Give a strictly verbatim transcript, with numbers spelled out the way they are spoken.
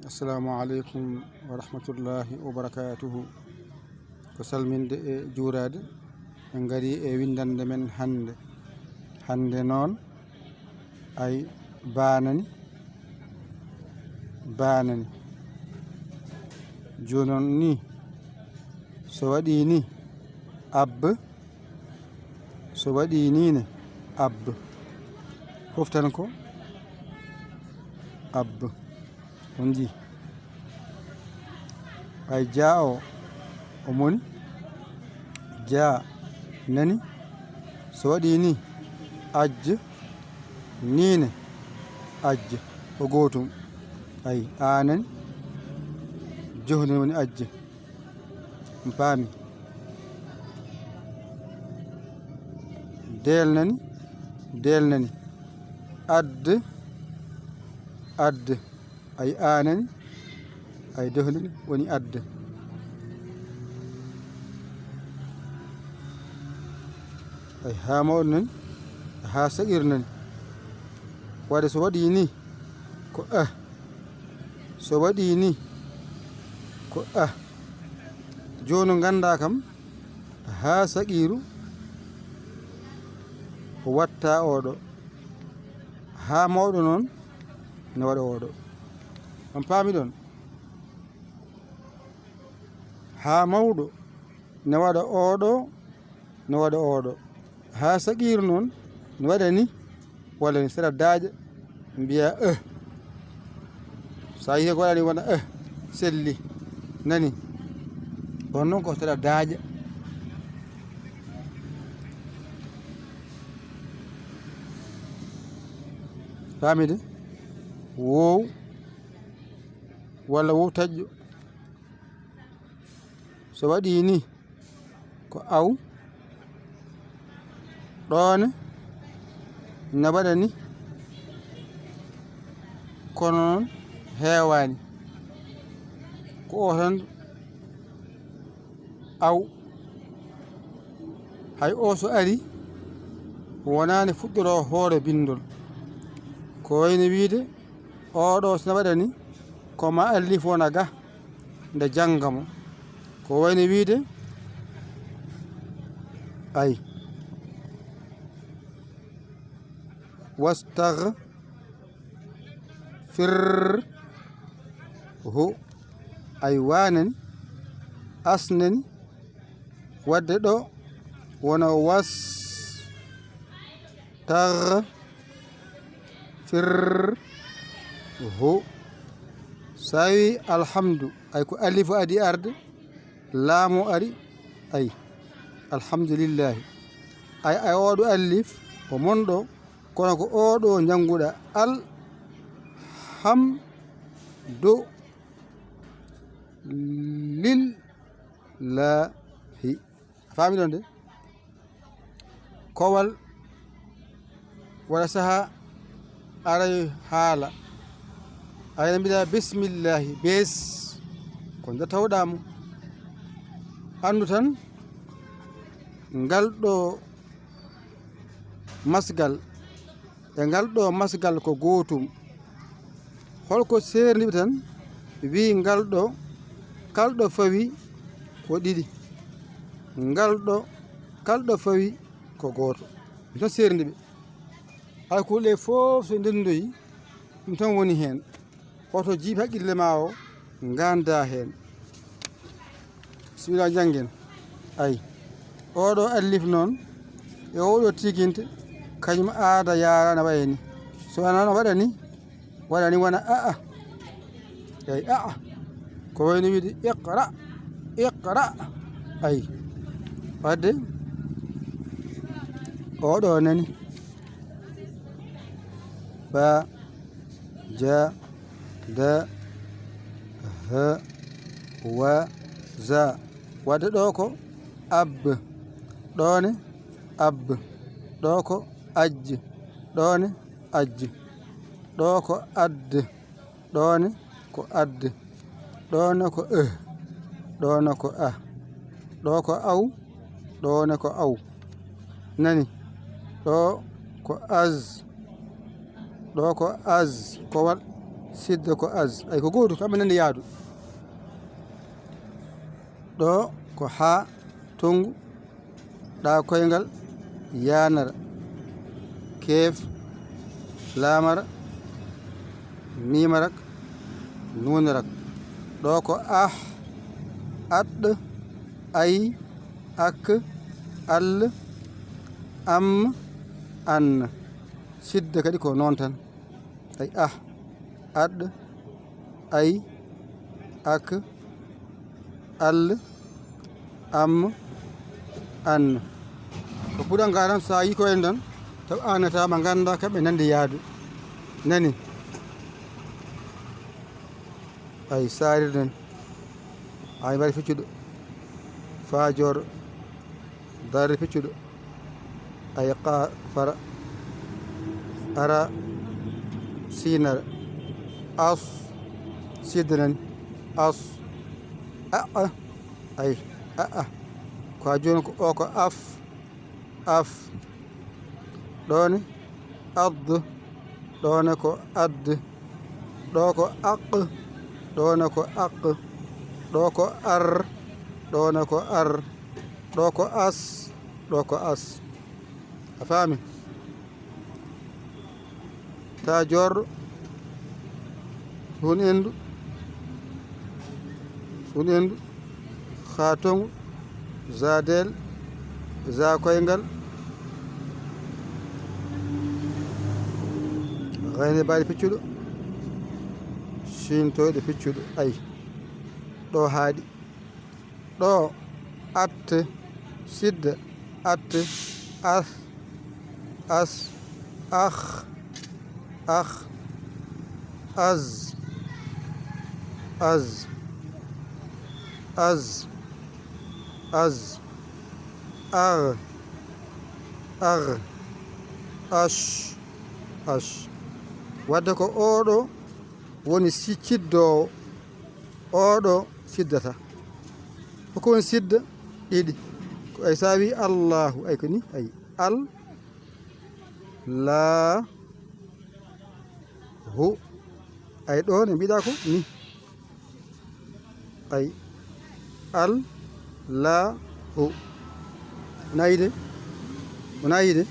Assalamu aleykum wa rahmatullahi wa barakatuhu. Ko salminde e juuraade, en ngari e winndannde men hannde. Hannde noon, ay, baanani, baanani. Jooni noon ni, so waɗii ni, ab, so waɗii ni ne, ab. Fof tan ko ab. On njii? Ay, jaa o, o moni, jaa nani. So waɗii ni, ajj, ni ne, ajj, ko gootum. Ay, a nani, joh nani woni ajj. On paami? Deel nani, deel nani. Add, add. Ay, a nani, ay, doh nani woni add. Ay, haa mawɗo nani, haa saqiir nani. Waɗde so waɗii ni, ko a. So waɗii ni, ko a. Jooni nganndaa kam, haa saqiiru o watta oɗo. Haa mawɗo noon ne waɗa oɗo. On paami ɗon? Haa mawɗo ne waɗa oɗo, ne waɗa oɗo. Haa saqiiru noon ne waɗa ni, walla ni seeɗa daaƴa, mbiya eh. So a yii ko waɗani wona eh, selli, nani. Kono noon ko seeɗa daaƴa. Faamide? Woow walla woow taƴƴo. So waɗii ni, ko aw, ɗoone na waɗa ni, kono noon heewaani. Ko o tan aw. Hay o so ari, wonaani fuɗɗoroo hoore binndol. Ko wayno wiyde, oɗo so na waɗa ni, ko ma allif wona ga, nde jannga mo. Ko wayno wiyde, ay, wastagfirhu, ay, wa nani, as nani, waɗde ɗo wona was, tagfirhu. So a wii alhamdu, ay, ko alifu adii arde, laamu ari, ay, alhamdulillahi. Ay, ay, oɗo alif o mon ɗo, kono ko oɗo njannguɗa, alhamdulillahi. A faami ɗon de? Kowal waɗa saha aray haala. Ayna mbiɗa bismillahi, bes, ko nde tawɗaa mo. Anndu tan, ngal ɗo masgal e ngal ɗo masgal ko gootum. Holko seerndi ɓe tan? Wii ngal ɗo, kal ɗo fawi ko ɗiɗi. Ngal ɗo, kal ɗo fawi ko gooto. Ɗum tan seerndi ɓe. Hay kuuɗe fof so ndendoyi, ɗum tan woni heen. Hoto jiiɓ haqqille ma o, ngannda heen. Bisimilla, njanngen. Ay. Oɗo alif noon, e oɗo tiginte, kañum aada yaara na wayi ni. So ana no waɗa ni, waɗa ni wona a'a. Ay, a'a. Ko wayno wiide iqra, iqra. Ay. Wadde, oɗo nani. Ba, ja, da, ha, wa, za. Wadde ɗo ko ab. Ɗo ne ab. Ɗo ko ajj. Ɗo ne ajj. Ɗo ko add. Ɗo ne ko add. Ɗo ne ko eh. Ɗo ne ko a. Ɗo ko aw. Ɗo ne ko aw. Nani? Ɗo ko az. Ɗo ko az. Kowal. Sidda ko az. Ay, ko gootu, kamɓe nandi yaadu. Ɗo ko haa, tongu, ɗa koyngal, yaanara, keef, laamara, miimarak, nuunarak. Ɗo ko ah, aɗ, ay, ak, al, am, an. Sidda kadi ko noon tan. Ay, ah, aɗ, ay, ak, al, am, an. Ko puɗan ka tan, so a yii ko en ɗon, taw aanataama, ngannda kamɓe nandi yaadu. Nani? Ay, saarirden. Ay, mbaɗi feccuɗo. Faa jooɗo. Darri feccuɗo. Ay, qa, fara. Ara, sinara. As, sidda nani. As. A, a. Ay, a, a. Ko haa jooni ko o ko af. Af. Ɗo ne ad. Ɗo ne ko ad. Ɗo ko aq. Ɗo ne ko aq. Ɗo ko ar. Ɗo ne ko ar. Ɗo ko as. Ɗo ko as. A faami? Taa joorɗo, suun endu, suun endu, haa tongu, zaadeel, zaa koyngal, gayne baali piccuɗo, siin toyɗo piccuɗo, ay, ɗo haaɗi. Ɗo, at, sidda, at, as, as, ax, ax, az, az, az, az, ax, ax, ash, ash. Wadde ko oɗo woni si ciddoowo. Oɗo siddata. Ko ko woni sidda? Ɗiɗi. Ko ay, so a wi Allahu, ay ko ni, ay. Al, la, hu. Ay ɗo ne mbiɗa ko ni. Ay. Al, la, hu. Wona yiide? Wona yiide?